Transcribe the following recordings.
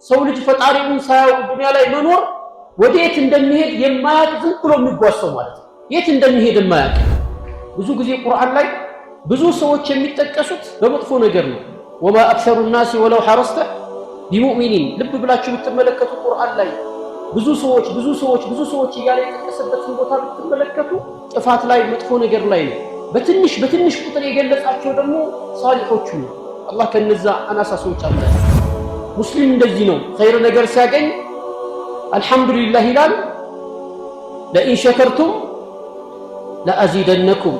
ሰው ልጅ ፈጣሪውን ሳያውቅ ዱንያ ላይ መኖር ወዴት እንደሚሄድ የማያውቅ ዝም ብሎ የሚጓዝ ሰው ማለት ነው። የት እንደሚሄድ የማያውቅ። ብዙ ጊዜ ቁርአን ላይ ብዙ ሰዎች የሚጠቀሱት በመጥፎ ነገር ነው። وما أكثر الناس ولو حرصت بمؤمنين። ልብ ብላችሁ ብትመለከቱ ቁርአን ላይ ብዙ ሰዎች ብዙ ሰዎች ብዙ ሰዎች እያለ የጠቀሰበትን ቦታ ብትመለከቱ ጥፋት ላይ፣ መጥፎ ነገር ላይ ነው። በትንሽ በትንሽ ቁጥር የገለጻቸው ደግሞ ሳሊሖቹ ነው። አላህ ከነዛ አናሳ ሰዎች አለ። ሙስሊም እንደዚህ ነው። ኸይር ነገር ሲያገኝ አልሐምዱሊላህ ይላል። لئن شكرتم لأزيدنكم።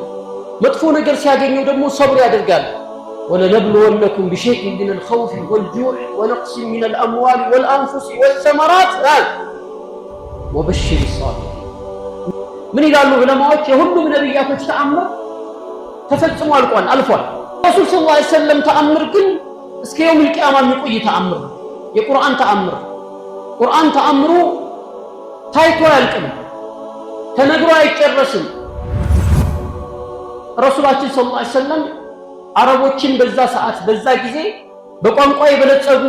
መጥፎ ነገር ሲያገኘው ደግሞ ሰብር ያደርጋል። ولنبلونكم بشيء من الخوف والجوع ونقص من الأموال والأنفس والثمرات وبشر الصابرين። ምን ይላሉ ዑለማዎች? የሁሉም ነቢያቶች ተአምር ተፈጽሞ አልቋል፣ አልፏል። ረሱል صلى الله عليه وسلم ተአምር ግን እስከ يوم القيامة የሚቆይ ተአምር ነው። የቁርአን ተአምር፣ ቁርአን ተአምሩ ታይቶ አያልቅም፣ ተነግሮ አይጨረስም። ረሱላችን صلى الله عليه وسلم አረቦችን በዛ ሰዓት፣ በዛ ጊዜ በቋንቋ የበለጸጉ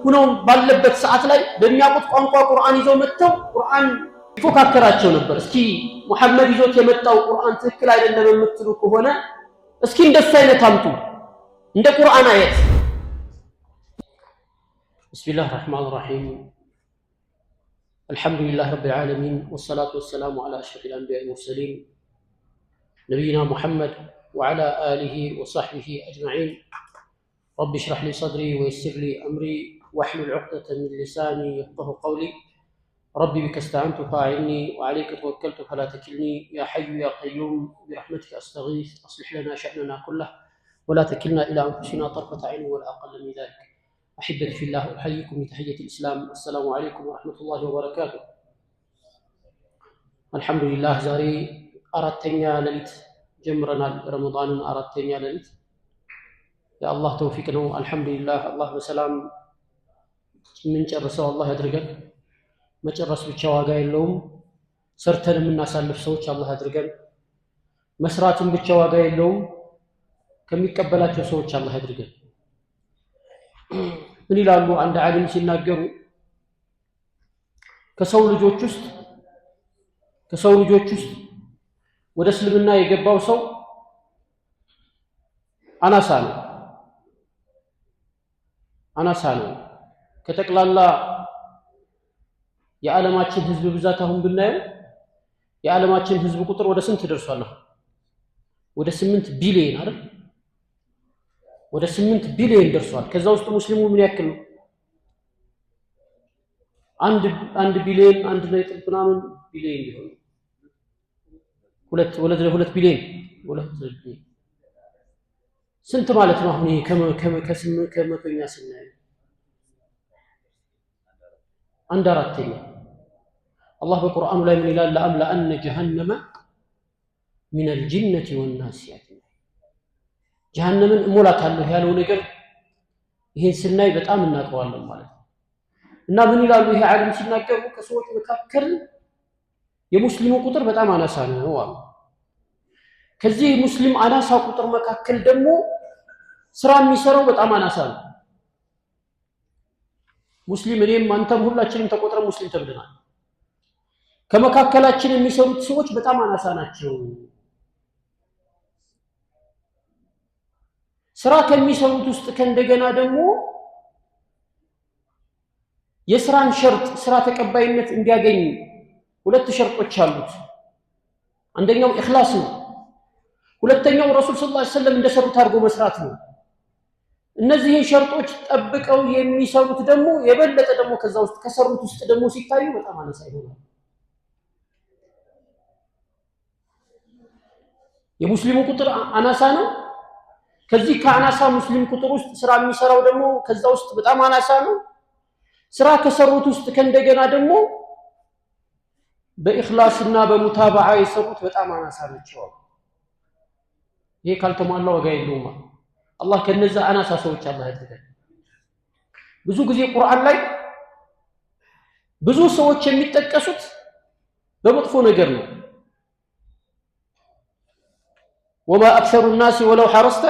ሁነው ባለበት ሰዓት ላይ በሚያውቁት ቋንቋ ቁርአን ይዘው መጥተው ቁርአን ይፎካከራቸው ነበር። እስኪ ሙሐመድ ይዞት የመጣው ቁርአን ትክክል አይደለም የምትሉ ከሆነ እስኪ እንደሱ አይነት አምጡ፣ እንደ ቁርአን አየት። بسم الله الرحمن الرحيم الحمد لله رب العالمين والصلاة والسلام على أشرف الأنبياء والمرسلين نبينا محمد وعلى آله وصحبه أجمعين رب اشرح لي صدري ويسر لي أمري واحلل عقدة من لساني يفقهوا قولي رب بك استعنت فأعني وعليك توكلت فلا تكلني يا حي يا قيوم برحمتك أستغيث أصلح لنا شأننا كله ولا تكلنا إلى أنفسنا طرفة عين ولا أقل من ذلك. أحبتي في الله، أحييكم بتحية الإسلام، السلام عليكم ورحمة الله وبركاته። الحمد لله ዛሬ አራተኛ ሌሊት ጀምረናል። ረመዳንን አራተኛ ሌሊት የአላህ ተውፊቅ ነው። አልሐምዱሊላህ፣ አላህ በሰላም የምንጨርሰው አላህ ያድርገን። መጨረስ ብቻ ዋጋ የለውም። ሰርተን የምናሳልፍ ሰዎች አላህ ያድርገን። መስራትም ብቻ ዋጋ የለውም። ከሚቀበላቸው ሰዎች አላህ ያድርገን። ምን ይላሉ አንድ ዓሊም ሲናገሩ፣ ከሰው ልጆች ውስጥ ወደ እስልምና የገባው ሰው አናሳ ነው። አናሳ ነው። ከጠቅላላ የዓለማችን ህዝብ ብዛት አሁን ብናየው የዓለማችን ህዝብ ቁጥር ወደ ስንት ደርሷል? ወደ 8 ቢሊዮን አይደል? ወደ 8 ቢሊዮን ደርሷል። ከዛ ውስጥ ሙስሊሙ ምን ያክል ነው? 1 ቢሊዮን፣ አንድ ነጥብ ምናምን ቢሊዮን ቢሆን፣ 2 ቢሊዮን፣ 2 ቢሊዮን ስንት ማለት ነው? አሁን ይሄ ከመቶኛ ስናየው አንድ አራተኛ። አላህ በቁርአኑ ላይ ምን ይላል? لأملأن جهنم من الجنة والناس أجمعين። ጀሃነምን እሞላታለሁ ያለው ነገር ይሄን ስናይ በጣም እናውቀዋለን ማለት ነው። እና ምን ይላሉ ይሄ ዓሊም ሲናገሩ፣ ከሰዎች መካከል የሙስሊሙ ቁጥር በጣም አናሳ ነው አሉ። ከዚህ ሙስሊም አናሳ ቁጥር መካከል ደግሞ ስራ የሚሰራው በጣም አናሳ ነው። ሙስሊም እኔም አንተም ሁላችንም ተቆጥረን ሙስሊም ተብለናል። ከመካከላችን የሚሰሩት ሰዎች በጣም አናሳ ናቸው። ስራ ከሚሰሩት ውስጥ ከእንደገና ደግሞ የስራን ሸርጥ፣ ስራ ተቀባይነት እንዲያገኝ ሁለት ሸርጦች አሉት። አንደኛው ኢኽላስ ነው። ሁለተኛው ረሱል صلى الله عليه وسلم እንደሰሩት አድርጎ መስራት ነው። እነዚህን ሸርጦች ጠብቀው የሚሰሩት ደግሞ የበለጠ ደግሞ ከዛ ውስጥ ከሰሩት ውስጥ ደግሞ ሲታዩ በጣም አነሳ ይሆናል። የሙስሊሙ ቁጥር አናሳ ነው። ከዚህ ከአናሳ ሙስሊም ቁጥር ውስጥ ስራ የሚሰራው ደግሞ ከዛ ውስጥ በጣም አናሳ ነው። ስራ ከሰሩት ውስጥ ከእንደገና ደግሞ በኢኽላስና በሙታበዓ የሰሩት በጣም አናሳ ናቸው። ይሄ ካልተሟላ ዋጋ የለውም። አላህ ከነዛ አናሳ ሰዎች አላህ ያድርገን። ብዙ ጊዜ ቁርአን ላይ ብዙ ሰዎች የሚጠቀሱት በመጥፎ ነገር ነው። وما أكثر الناس ولو حرصت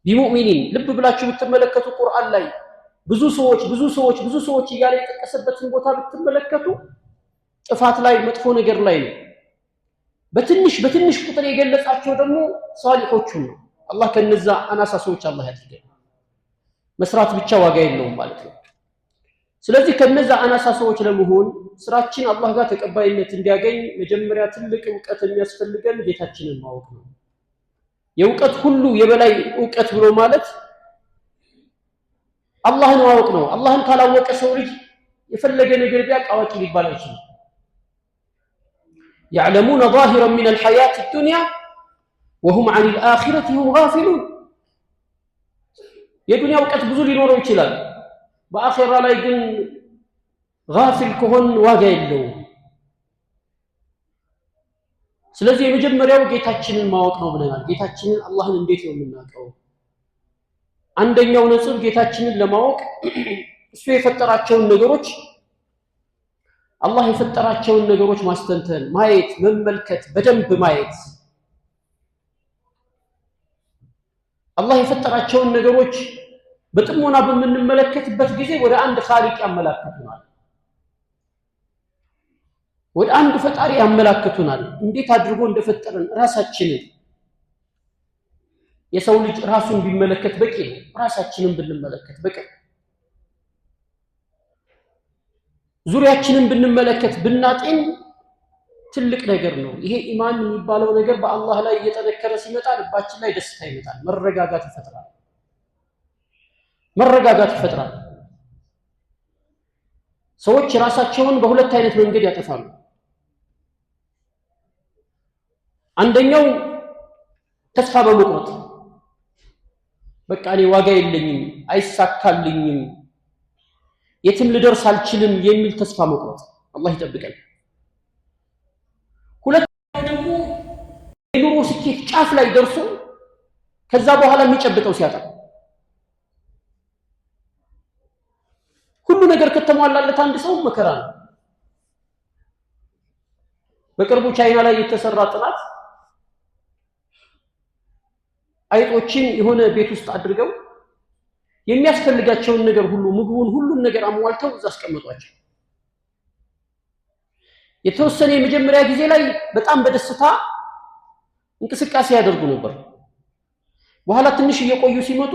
بمؤمنين። ልብ ብላችሁ ብትመለከቱ ቁርአን ላይ ብዙ ሰዎች ብዙ ሰዎች ብዙ ሰዎች እያለ የጠቀሰበትን ቦታ ብትመለከቱ ጥፋት ላይ መጥፎ ነገር ላይ ነው። በትንሽ በትንሽ ቁጥር የገለጻቸው ደግሞ ሷሊሖቹን ነው። አላህ ከነዛ አናሳ ሰዎች አላህ ያድርገን። መስራት ብቻ ዋጋ የለውም ማለት ነው። ስለዚህ ከነዛ አናሳ ሰዎች ለመሆን ስራችን አላህ ጋር ተቀባይነት እንዲያገኝ መጀመሪያ ትልቅ እውቀት የሚያስፈልገን ጌታችንን ማወቅ ነው። የእውቀት ሁሉ የበላይ እውቀት ብሎ ማለት አላህን ማወቅ ነው። አላህን ካላወቀ ሰው ልጅ የፈለገ ነገር ቢያውቅ አዋቂ ሊባል አይችልም። يعلمون ظاهرا من الحياة الدنيا وهم عن الآخرة هم غافلون። የዱንያ እውቀት ብዙ ሊኖረው ይችላል። በአኼራ ላይ ግን ጋፊል ከሆን ዋጋ የለውም። ስለዚህ የመጀመሪያው ጌታችንን ማወቅ ነው ብለናል። ጌታችንን አላህን እንዴት ነው የምናውቀው? አንደኛው ነጥብ ጌታችንን ለማወቅ እሱ የፈጠራቸውን ነገሮች አላህ የፈጠራቸውን ነገሮች ማስተንተን፣ ማየት፣ መመልከት፣ በደንብ ማየት። አላህ የፈጠራቸውን ነገሮች በጥሞና በምንመለከትበት ጊዜ ወደ አንድ ኻሊቅ ያመላክቱናል፣ ወደ አንድ ፈጣሪ ያመላክቱናል። እንዴት አድርጎ እንደፈጠረን ራሳችንን የሰው ልጅ ራሱን ቢመለከት በቂ ነው። ራሳችንን ብንመለከት በቂ፣ ዙሪያችንን ብንመለከት ብናጤን ትልቅ ነገር ነው። ይሄ ኢማን የሚባለው ነገር በአላህ ላይ እየጠነከረ ሲመጣ ልባችን ላይ ደስታ ይመጣል፣ መረጋጋት ይፈጥራል። መረጋጋት ይፈጥራል። ሰዎች ራሳቸውን በሁለት አይነት መንገድ ያጠፋሉ። አንደኛው ተስፋ በመቁረጥ በቃ እኔ ዋጋ የለኝም፣ አይሳካልኝም፣ የትም ልደርስ አልችልም የሚል ተስፋ መቁረጥ፣ አላህ ይጠብቀን። ሁለተኛው ደግሞ የኑሮ ስኬት ጫፍ ላይ ደርሶ ከዛ በኋላ የሚጨብጠው ሲያጣ ሁሉ ነገር ከተሟላለት አንድ ሰው መከራ ነው። በቅርቡ ቻይና ላይ የተሰራ ጥናት አይጦችን የሆነ ቤት ውስጥ አድርገው የሚያስፈልጋቸውን ነገር ሁሉ ምግቡን፣ ሁሉን ነገር አሟልተው እዛ አስቀመጧቸው። የተወሰነ የመጀመሪያ ጊዜ ላይ በጣም በደስታ እንቅስቃሴ ያደርጉ ነበር። በኋላ ትንሽ እየቆዩ ሲመጡ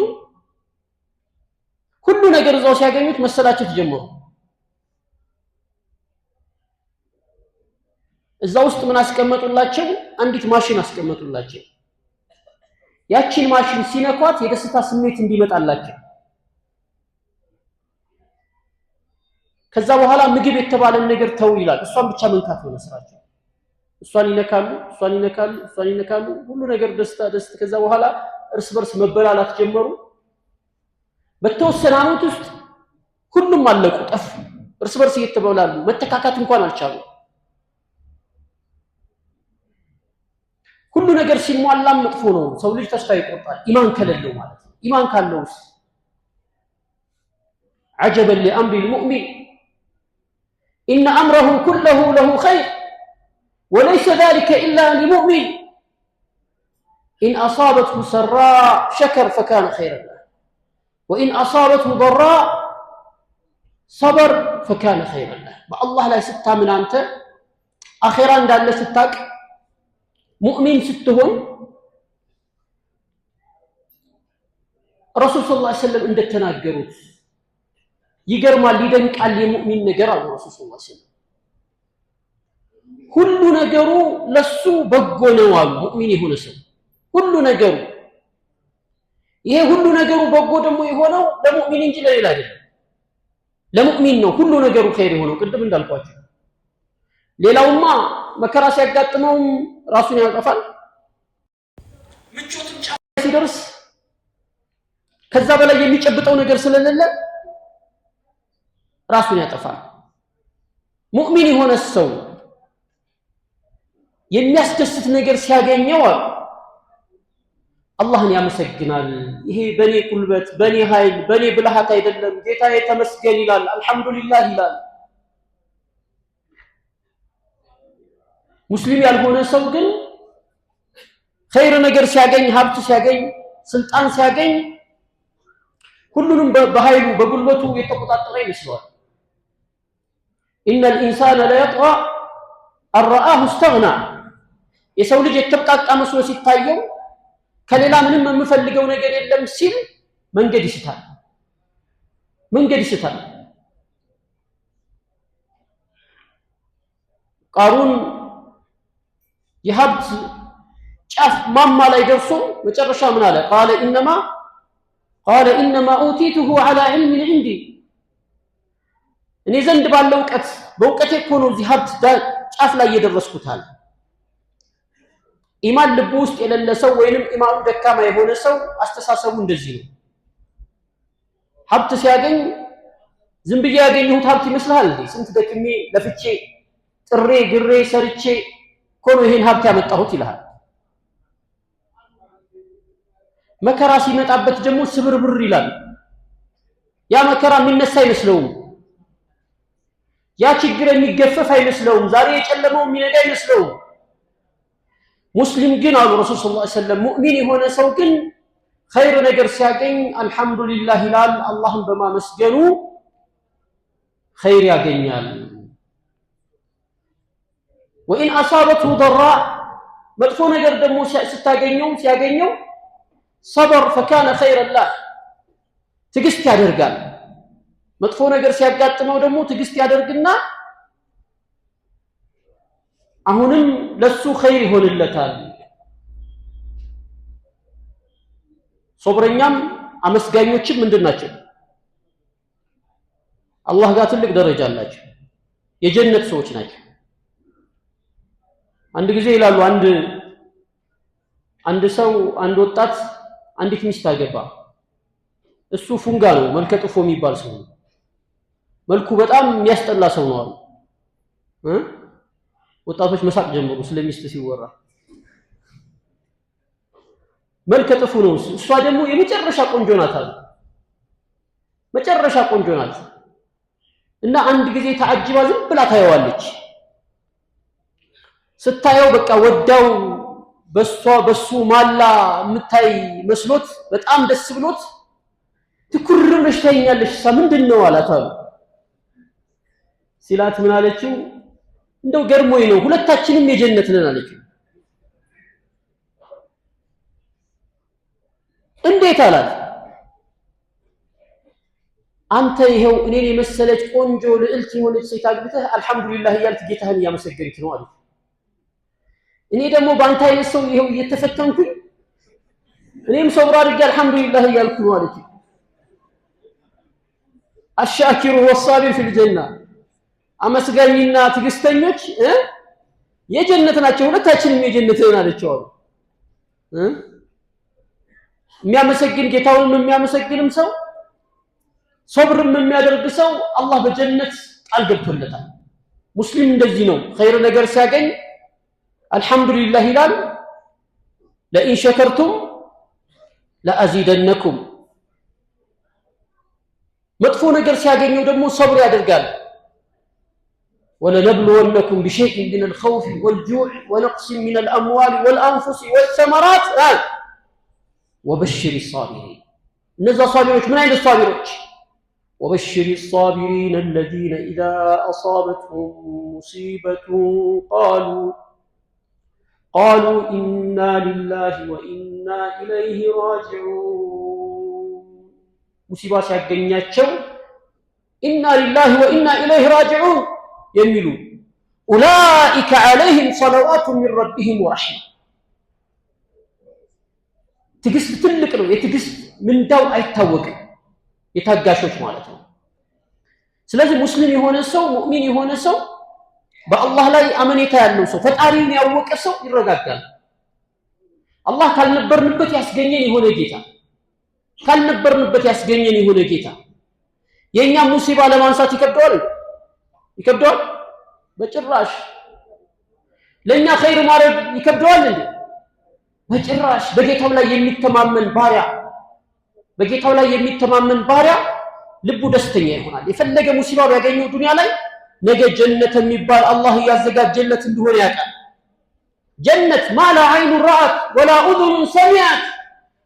ሁሉ ነገር እዛው ሲያገኙት መሰላቸት ጀመሩ። እዛ ውስጥ ምን አስቀመጡላቸው? አንዲት ማሽን አስቀመጡላቸው። ያቺን ማሽን ሲነኳት የደስታ ስሜት እንዲመጣላቸው። ከዛ በኋላ ምግብ የተባለን ነገር ተው ይላል። እሷን ብቻ መንካት ነው ስራቸው። እሷን ይነካሉ፣ እሷን ይነካሉ፣ እሷን ይነካሉ። ሁሉ ነገር ደስታ ደስታ። ከዛ በኋላ እርስ በርስ መበላላት ጀመሩ። በተወሰነ ዓመት ውስጥ ሁሉም አለቁ፣ ጠፉ። እርስ በርስ እየተበላሉ መተካካት እንኳን አልቻሉ። ሁሉ ነገር ሲሟላም መጥፎ ነው። ሰው ልጅ ተስፋ ይቆርጣል፣ ኢማን ከሌለው ማለት ነው። ኢማን ካለውስ عجبا لأمر المؤمن إن أمره كله له خير وليس ذلك إلا لمؤمن إن أصابته سراء شكر فكان خيرا له وإن أصابته ضراء صبر فكان خيرا له። በአላህ ላይ ስታምን አንተ አኼራ እንዳለ ስታቅ ሙእሚን ስትሆን ረሱል صلى الله عليه وسلم እንደተናገሩት ይገርማል፣ ይደንቃል የሙእሚን ነገር አሉ ረሱል صلى الله عليه وسلم። ሁሉ ነገሩ ለሱ በጎ ነው አሉ። ሙእሚን የሆነ ሰው ሁሉ ነገሩ ይሄ ሁሉ ነገሩ በጎ ደግሞ የሆነው ለሙእሚን እንጂ ለሌላ አይደለም። ለሙእሚን ነው ሁሉ ነገሩ ኸይር የሆነው። ቅድም እንዳልኳቸው ሌላውማ መከራ ሲያጋጥመውም ራሱን ያጠፋል። ምቾትም ጫፍ ሲደርስ ከዛ በላይ የሚጨብጠው ነገር ስለሌለ ራሱን ያጠፋል። ሙእሚን የሆነ ሰው የሚያስደስት ነገር ሲያገኘው አላህን ያመሰግናል። ይሄ በኔ ጉልበት፣ በኔ ኃይል፣ በኔ ብልሃት አይደለም ጌታዬ ተመስገን ይላል። አልሐምዱሊላህ ይላል። ሙስሊም ያልሆነ ሰው ግን ኸይር ነገር ሲያገኝ፣ ሀብት ሲያገኝ፣ ስልጣን ሲያገኝ ሁሉንም በኃይሉ በጉልበቱ የተቆጣጠረ ይመስለዋል። إن الإنسان ليطغى أن رآه استغنى። የሰው ልጅ የተብቃቃ መስሎ ሲታየው ከሌላ ምንም የምፈልገው ነገር የለም ሲል መንገድ ይስታል፣ መንገድ ይስታል። ቃሩን የሀብት ጫፍ ማማ ላይ ደርሶ መጨረሻ ምን አለ? قال إنما أوتيته على علم عندي፣ እኔ ዘንድ ባለው እውቀት በእውቀቴ እኮ ነው እዚህ ሀብት ጫፍ ላይ የደረስኩት አለ። ኢማን ልቡ ውስጥ የሌለ ሰው ወይንም ኢማኑ ደካማ የሆነ ሰው አስተሳሰቡ እንደዚህ ነው። ሀብት ሲያገኝ ዝም ብዬ ያገኘሁት ሀብት ይመስልሃል እንዴ? ስንት ደክሜ ለፍቼ ጥሬ ግሬ ሰርቼ እኮ ነው ይሄን ሀብት ያመጣሁት ይልሃል። መከራ ሲመጣበት ደግሞ ስብርብር ይላል። ያ መከራ የሚነሳ አይመስለውም። ያ ችግር የሚገፈፍ አይመስለውም። ዛሬ የጨለመው የሚነጋ አይመስለውም። ሙስሊም ግን አሉ ረሱል ሰለላሁ ዐለይሂ ወሰለም፣ ሙእሚን የሆነ ሰው ግን ኸይር ነገር ሲያገኝ አልሐምዱሊላህ ይላል። አላህን በማመስገኑ ኸይር ያገኛል። ወኢን አሳበትሁ ደራ፣ መጥፎ ነገር ደግሞ ስታገኘው ሲያገኘው ሰበር ፈካነ ኸይረን ላህ፣ ትዕግስት ያደርጋል። መጥፎ ነገር ሲያጋጥመው ደግሞ ትዕግስት ያደርግና አሁንም ለሱ ኸይር ይሆንለታል። ሶብረኛም አመስጋኞችም ምንድን ናቸው? አላህ ጋር ትልቅ ደረጃ አላቸው። የጀነት ሰዎች ናቸው። አንድ ጊዜ ይላሉ አንድ ሰው አንድ ወጣት አንዲት ሚስት አገባ። እሱ ፉንጋ ነው፣ መልከ ጥፎ የሚባል ሰው ነው። መልኩ በጣም የሚያስጠላ ሰው ነው አሉ። ወጣቶች መሳቅ ጀመሩ ስለ ሚስት ሲወራ። መልከ ጥፉ ነው። እሷ ደግሞ የመጨረሻ ቆንጆ ናት አሉ። መጨረሻ ቆንጆ ናት እና አንድ ጊዜ ተዓጅባ ዝም ብላ ታየዋለች። ስታየው በቃ ወዳው በሷ በሱ ማላ የምታይ መስሎት በጣም ደስ ብሎት ትኩር ብለሽ ታይኛለሽ፣ እሷ ምንድን ነው አላት አሉ። ሲላት ምን አለችው? እንደው ገርሞኝ ነው ሁለታችንም የጀነት ነን አለችው። እንዴት አላት። አንተ ይሄው እኔን የመሰለች ቆንጆ ልዕልት የሆነች ሴት አግብተህ አልሐምዱሊላህ እያልክ ጌታህን እያመሰገንክ ነው አለች። እኔ ደግሞ በአንተ አይነት ሰው ይሄው እየተፈተንኩኝ እኔም ሰብር አድርጌ አልሐምዱሊላህ እያልኩ ነው አለች። الشاكر والصابر في الجنة፣ አመስጋኝና ትዕግስተኞች የጀነት ናቸው፣ ሁለታችንም የጀነት ነን አለችው አሉ። የሚያመሰግን ጌታውንም የሚያመሰግንም ሰው ሶብርም የሚያደርግ ሰው አላህ በጀነት ቃል ገብቶለታል። ሙስሊም እንደዚህ ነው። ኸይር ነገር ሲያገኝ አልሐምዱሊላህ ይላል። ለኢን ሸከርቱም ለአዚደነኩም። መጥፎ ነገር ሲያገኘው ደግሞ ሰብር ያደርጋል። ወለነብልወነኩም ቢሸይእን ሚነል ኸውፊ ወልጁዕ ወነቅሲን ሚነል አምዋሊ ወልአንፉሲ ወሰመራት ወበሽሪ ሳቢሪን። እነዛ ሳቢሮች ምን አይነት ሳቢሮች? ወበሽሪ ሳቢሪን አለዚነ ኢዛ አሳበትሁም ሙሲበቱን ቃሉ ኢና ሊላሂ ወኢና ኢለይሂ ራጂዑን። ሙሲባ ሲያገኛቸው ኢና ሊላሂ ወኢና ኢለይሂ ራጂዑን የሚሉ ኡላኢከ ዐለይሂም ሰለዋቱ ሚን ረቢሂም ወረሕማ። ትዕግስት ትልቅ ነው። የትዕግስት ምንዳው አይታወቅም፣ የታጋሾች ማለት ነው። ስለዚህ ሙስሊም የሆነ ሰው ሙእሚን የሆነ ሰው በአላህ ላይ አመኔታ ያለው ሰው ፈጣሪውን ያወቀ ሰው ይረጋጋል። አላህ ካልነበርንበት ያስገኘን የሆነ ጌታ ካልነበርንበት ያስገኘን የሆነ ጌታ የእኛ ሙሲባ ለማንሳት ይከብደዋል? ይከብደዋል? በጭራሽ። ለእኛ ኸይር ማድረግ ይከብደዋል እንዴ? በጭራሽ። በጌታው ላይ የሚተማመን ባሪያ በጌታው ላይ የሚተማመን ባሪያ ልቡ ደስተኛ ይሆናል። የፈለገ ሙሲባ ቢያገኘው ዱንያ ላይ ነገ ጀነት የሚባል አላህ እያዘጋጀለት እንደሆነ ያውቃል። ጀነት ما لا عين رأت ولا أذن سمعت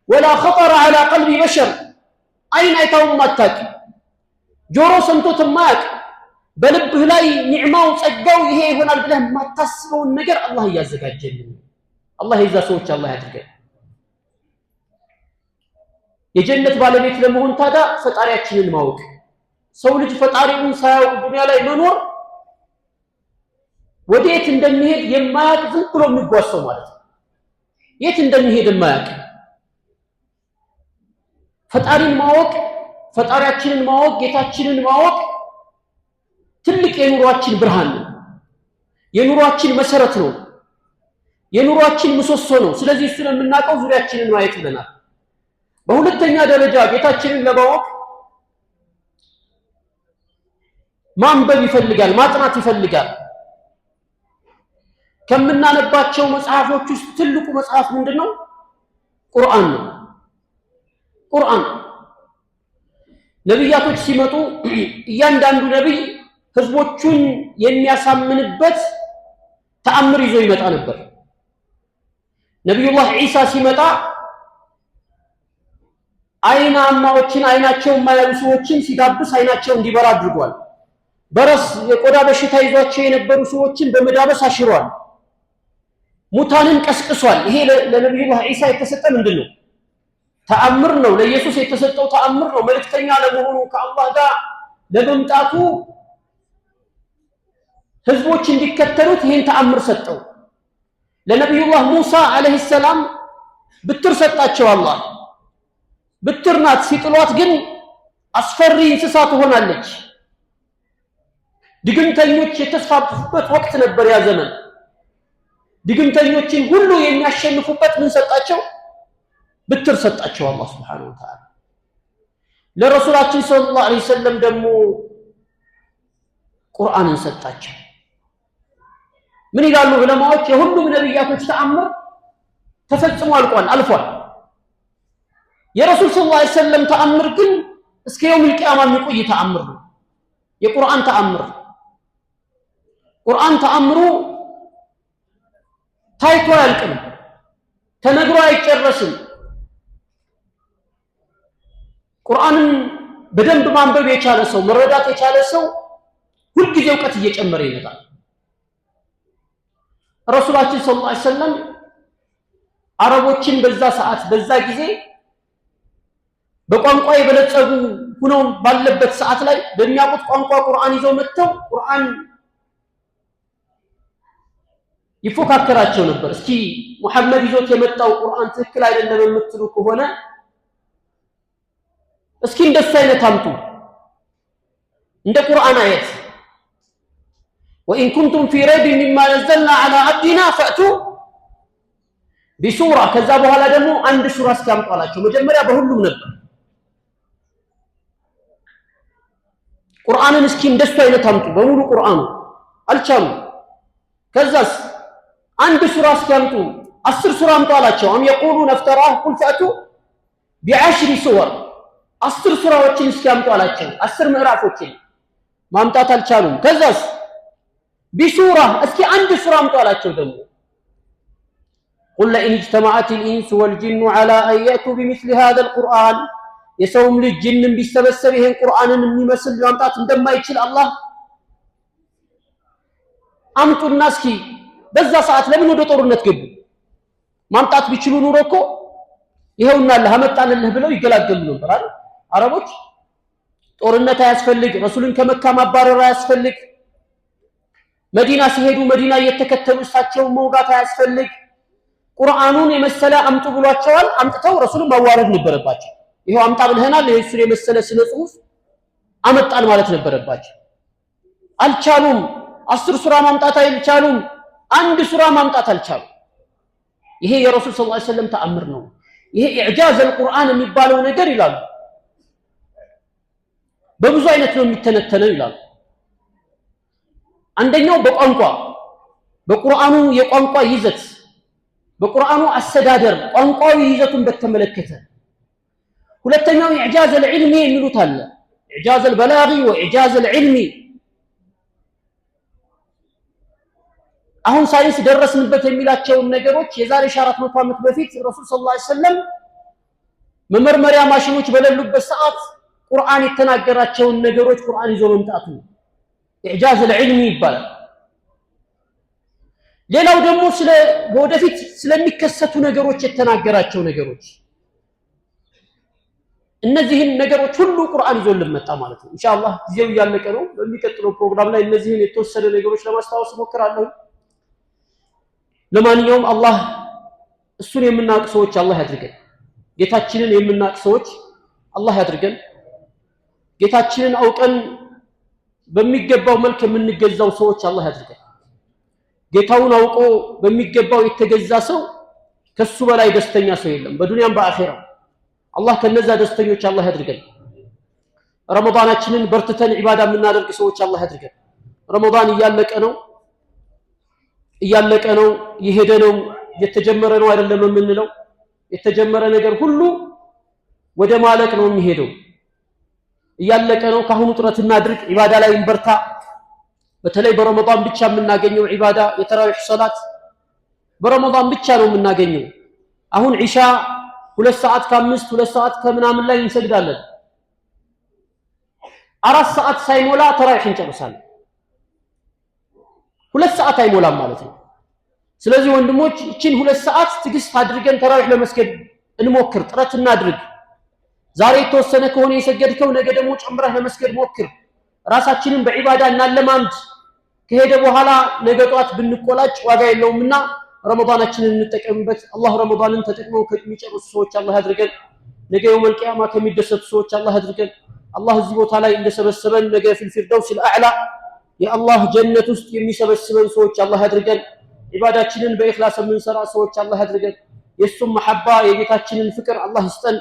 ولا خطر على قلب بشر። አይን አይታው የማታውቅ፣ ጆሮ ሰምቶት የማያውቅ፣ በልብህ ላይ ኒዕማው ጸጋው ይሄ ይሆናል ብለህ የማታስበውን ነገር አላህ እያዘጋጀልን ነው። አላህ የዛ ሰዎች አላህ ያድርገን። የጀነት ባለቤት ለመሆን ታዲያ ፈጣሪያችንን ማወቅ፣ ሰው ልጅ ፈጣሪውን ሳያውቅ ዱንያ ላይ መኖር ወዴት እንደሚሄድ የማያውቅ ዝም ብሎ የሚጓዝ ሰው ማለት ነው። የት እንደሚሄድ የማያውቅ። ፈጣሪን ማወቅ፣ ፈጣሪያችንን ማወቅ፣ ጌታችንን ማወቅ ትልቅ የኑሯችን ብርሃን ነው። የኑሯችን መሰረት ነው። የኑሯችን ምሰሶ ነው። ስለዚህ እሱን የምናውቀው ዙሪያችንን ማየት ብለናል። በሁለተኛ ደረጃ ጌታችንን ለማወቅ ማንበብ ይፈልጋል፣ ማጥናት ይፈልጋል። ከምናነባቸው መጽሐፎች ውስጥ ትልቁ መጽሐፍ ምንድነው? ቁርአን ነው። ቁርአን ነብያቶች ሲመጡ እያንዳንዱ ነብይ ህዝቦቹን የሚያሳምንበት ተአምር ይዞ ይመጣ ነበር። ነብዩላህ ዒሳ ሲመጣ አይናማዎችን፣ አይናቸው የማያዩ ሰዎችን ሲዳብስ አይናቸው እንዲበራ አድርጓል። በረስ የቆዳ በሽታ ይዟቸው የነበሩ ሰዎችን በመዳበስ አሽሯል። ሙታንን ቀስቅሷል። ይሄ ለነብዩላህ ዒሳ የተሰጠ ምንድን ነው? ተአምር ነው። ለኢየሱስ የተሰጠው ተአምር ነው። መልእክተኛ ለመሆኑ፣ ከአላህ ጋር ለመምጣቱ ህዝቦች እንዲከተሉት ይህን ተአምር ሰጠው። ለነቢዩላህ ሙሳ ዓለይሂ ሰላም ብትር ሰጣቸው አላህ። ብትር ናት፣ ሲጥሏት ግን አስፈሪ እንስሳ ትሆናለች። ድግምተኞች የተስፋፉበት ወቅት ነበር ያ ዘመን። ድግምተኞችን ሁሉ የሚያሸንፉበት ምን ሰጣቸው? ብትር ሰጣቸው አላህ ሱብሓነሁ ወተዓላ። ለረሱላችን ሰለላሁ ዐለይሂ ወሰለም ደግሞ ቁርአንን ሰጣቸው። ምን ይላሉ ዑለማዎች? የሁሉም ነብያቶች ተአምር ተፈጽሞ አልቋል፣ አልፏል። የረሱል ሰለላሁ ዐለይሂ ወሰለም ተአምር ግን እስከ የውም ቂያማ የሚቆይ ተአምር ነው። የቁርአን ተአምር፣ ቁርአን ተአምሩ ታይቶ አያልቅም፣ ተነግሮ አይጨረስም። ቁርአንን በደንብ ማንበብ የቻለ ሰው፣ መረዳት የቻለ ሰው ሁልጊዜ እውቀት እየጨመረ ይመጣል። ረሱላችን ሰለላሁ ዐለይሂ ወሰለም አረቦችን በዛ ሰዓት፣ በዛ ጊዜ በቋንቋ የበለጸጉ ሁነው ባለበት ሰዓት ላይ በሚያውቁት ቋንቋ ቁርአን ይዘው መጥተው ቁርአን ይፎካከራቸው ነበር። እስኪ ሙሐመድ ይዞት የመጣው ቁርአን ትክክል አይደለም የምትሉ ከሆነ እስኪ እንደሱ አይነት አምጡ፣ እንደ ቁርአን አየት وإن كنتم في ريب مما نزلنا على عبدنا فأتوا بسورة። ከዛ በኋላ ደግሞ አንድ ሱራ እስኪ አምጡ አላቸው። መጀመሪያ በሁሉም ነበር። ቁርአንን እስኪ እንደሱ አይነት አምጡ በሙሉ ቁርአኑ አልቻሉም። ከዛስ አንድ ሱራ እስኪ አምጡ፣ 10 ሱራ አምጡ አላቸው። أم يقولون افتراه قل فأتوا بعشر سور፣ 10 ሱራዎችን እስኪ አምጡ አላቸው። 10 ምዕራፎችን ማምጣት አልቻሉም። ከዛስ بسورة እስኪ አንድ ሱራ አምጡ አላቸው ደግሞ። قل لئن اجتمعت الإنس والجن على أن يأتوا بمثل هذا القرآن፣ የሰውም ልጅ ጅንም ቢሰበሰብ ይሄን ቁርአንን የሚመስል ማምጣት እንደማይችል አላህ አምጡና እስኪ። በዛ ሰዓት ለምን ወደ ጦርነት ገቡ? ማምጣት ቢችሉ ኑሮ እኮ ይኸውና አመጣንልህ ብለው ይገላገሉ ነበር አይደል? አረቦች ጦርነት አያስፈልግ፣ ረሱልን ከመካ ማባረር አያስፈልግ፣ መዲና ሲሄዱ መዲና እየተከተሉ እሳቸውን መውጋት አያስፈልግ። ቁርአኑን የመሰለ አምጡ ብሏቸዋል። አምጥተው ረሱልን ማዋረድ ነበረባቸው። ይኸው አምጣ ብለህናል፣ የእሱን የመሰለ ስነ ጽሁፍ አመጣን ማለት ነበረባቸው። አልቻሉም። 10 ሱራ ማምጣት አልቻሉም። አንድ ሱራ ማምጣት አልቻሉም። ይሄ የረሱል ሰለላሁ ዐለይሂ ወሰለም ተአምር ነው። ይሄ إعجاز القرآن የሚባለው ነገር ይላሉ በብዙ አይነት ነው የሚተነተነው ይላሉ። አንደኛው በቋንቋ፣ በቁርአኑ የቋንቋ ይዘት፣ በቁርአኑ አስተዳደር ቋንቋዊ ይዘቱን በተመለከተ። ሁለተኛው إعجاز العلمي የሚሉት አለ። إعجاز البلاغي وإعجاز العلمي። አሁን ሳይንስ ደረስንበት የሚላቸውን ነገሮች የዛሬ 1400 ዓመት በፊት ረሱል ሰለላሁ ዐለይሂ ወሰለም መመርመሪያ ማሽኖች በሌሉበት ሰዓት ቁርአን የተናገራቸውን ነገሮች ቁርአን ይዞ መምጣቱ إعجاز العلمي ይባላል። ሌላው ደግሞ ስለ ወደፊት ስለሚከሰቱ ነገሮች የተናገራቸው ነገሮች፣ እነዚህን ነገሮች ሁሉ ቁርአን ይዞልን መጣ ማለት ነው። ኢንሻአላህ ጊዜው እያለቀ ነው። በሚቀጥለው ፕሮግራም ላይ እነዚህን የተወሰነ ነገሮች ለማስታወስ እሞክራለሁ። ለማንኛውም አላህ እሱን የምናውቅ ሰዎች አላህ ያድርገን። ጌታችንን የምናውቅ ሰዎች አላህ ያድርገን። ጌታችንን አውቀን በሚገባው መልክ የምንገዛው ሰዎች አላህ ያድርገን። ጌታውን አውቆ በሚገባው የተገዛ ሰው ከሱ በላይ ደስተኛ ሰው የለም፣ በዱንያም በአኼራ። አላህ ከነዛ ደስተኞች አላህ ያድርገን። ረመዳናችንን በርትተን ዒባዳ የምናደርግ ሰዎች አላህ ያድርገን። ረመዳን እያለቀ ነው፣ እያለቀ ነው፣ የሄደ ነው፣ የተጀመረ ነው አይደለም የምንለው። የተጀመረ ነገር ሁሉ ወደ ማለቅ ነው የሚሄደው። እያለቀ ነው። ከአሁኑ ጥረት እናድርግ፣ ዒባዳ ላይ እንበርታ። በተለይ በረመዳን ብቻ የምናገኘው ዒባዳ የተራዊሕ ሰላት በረመዳን ብቻ ነው የምናገኘው። አሁን ዒሻ 2 ሰዓት ከ5፣ 2 ሰዓት ከምናምን ላይ እንሰግዳለን። 4 ሰዓት ሳይሞላ ተራዊሕ እንጨርሳለን። 2 ሰዓት አይሞላም ማለት ነው። ስለዚህ ወንድሞች፣ ይችን 2 ሰዓት ትዕግስት አድርገን ተራዊሕ ለመስገድ እንሞክር፣ ጥረት እናድርግ። ዛሬ የተወሰነ ከሆነ የሰገድከው ነገ ደግሞ ጨምረህ ለመስገድ ሞክር። ራሳችንን በዒባዳ እናለማምድ። ከሄደ በኋላ ነገ ጧት ብንቆላጭ ዋጋ የለውምና ረመዳናችንን እንጠቀምበት። አላህ ረመዳንን ተጠቅመው ከሚጨርሱ ሰዎች አላህ ያድርገን። ነገ የውመል ቂያማ ከሚደሰቱ ሰዎች አላህ ያድርገን። አላህ እዚህ ቦታ ላይ እንደሰበሰበን ነገ في الفردوس الأعلى የአላህ ጀነት ውስጥ የሚሰበስበን ሰዎች አላህ ያድርገን። ዒባዳችንን በኢኽላስ የምንሰራ ሰዎች አላህ ያድርገን። የእሱም መሐባ፣ የጌታችንን ፍቅር አላህ ይስጠን።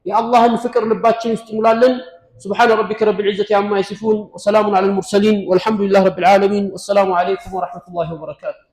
የአላህን ፍቅር ልባችን ውስጥ ይሙላልን። سبحان ربك رب العزة عما يصفون وسلام على المرسلين والحمد لله رب العالمين والسلام عليكم ورحمة الله وبركاته።